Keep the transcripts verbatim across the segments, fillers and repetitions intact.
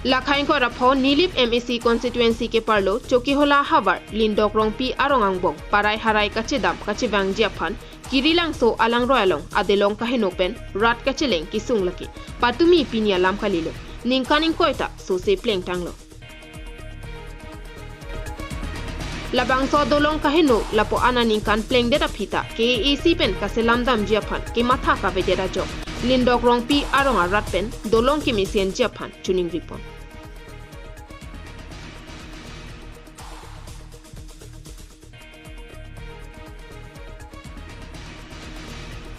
Lakha ingkoi ra pho Nilip M A C constituency keparlo Chokihola havar Lindok Rongpi arong angbong parai harai kachedam kachevangji aphan Kirilangso alangroi along adolong kaheno pen rat kacheleng kesung lake patumi pini alam kalilo, ningkan ingkoi ta sose plengtanglo. Labangso adolong kaheno lapu-an aningkan plengdet aphi ta K A A C pen kaselam damji aphan kematha kavedet ajok Lindok Rongpi arong arat pen dolong kemesenji aphan chuning ripon.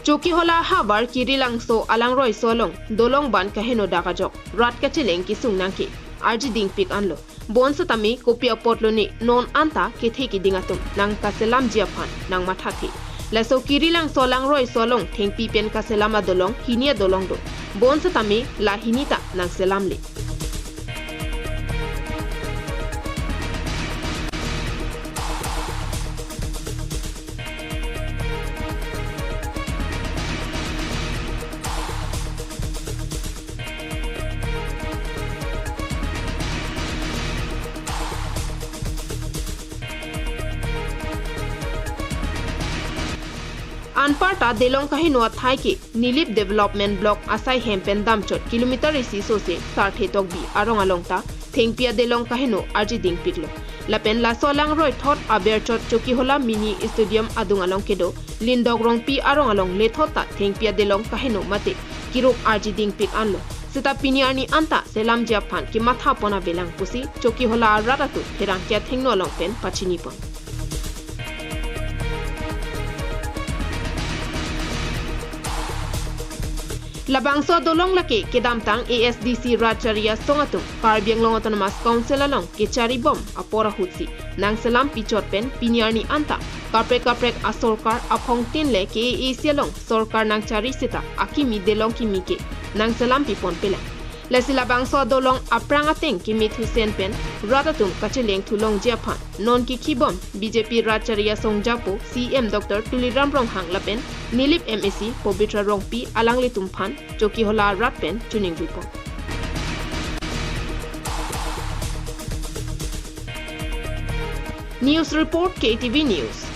Chokihola havar Kirilangso alangroi so along dolong ban kaheno dak ajok rat kacheleng kesung nangke arji dingpik anlo. Bonsetame kopi apotlo ne non anta kethe keding atum nangkaselamji aphan nangmathathe. Laso Kirilangso alangroi so along thengpi pen kaselam adolong hini adolong do. Bonsetame la hini ta nangselamle. Anparta dolong kaheno athai ke Nilip Development Block asai hem pen damchot kilometer isi sose Sarthe Tokbi arong along ta thengpi adolong kaheno arji dingpiklo. Lapen laso alangroi thot aberchot Chokihola Mini Stadium adung along kedo Lindok Rongpi arong along lethot ta thengpi adolong kaheno mate keruk arji dingpik anlo. Seta pini arni anta selamji aphan kematha pon avelang pusi Chokihola arat atum pherangke athengno along pen pachinipon. Labangso adolong lake kedamtang A S D C rat chari asong atum Karbi Anglong Autonomous Council along kechari bom apor ahutsi nangselam pichot pen pini arni anta kaprek kaprek asorkar aphongtin le K A A C along sorkar nangchari seta akimi dolong kimi ke nangselam pipon pelang. Lasi labangso adolong aphrang ateng kemethusen pen rat atum kacheleng thulongji aphan non kikhi bom B J P rat chari asong japo C E M Doctor Tuliram Ronghang lapen Nilip M A C Pabitra Rongpi alanglitum aphan Chokihola arat pen chuning ripon. News report, K T V News.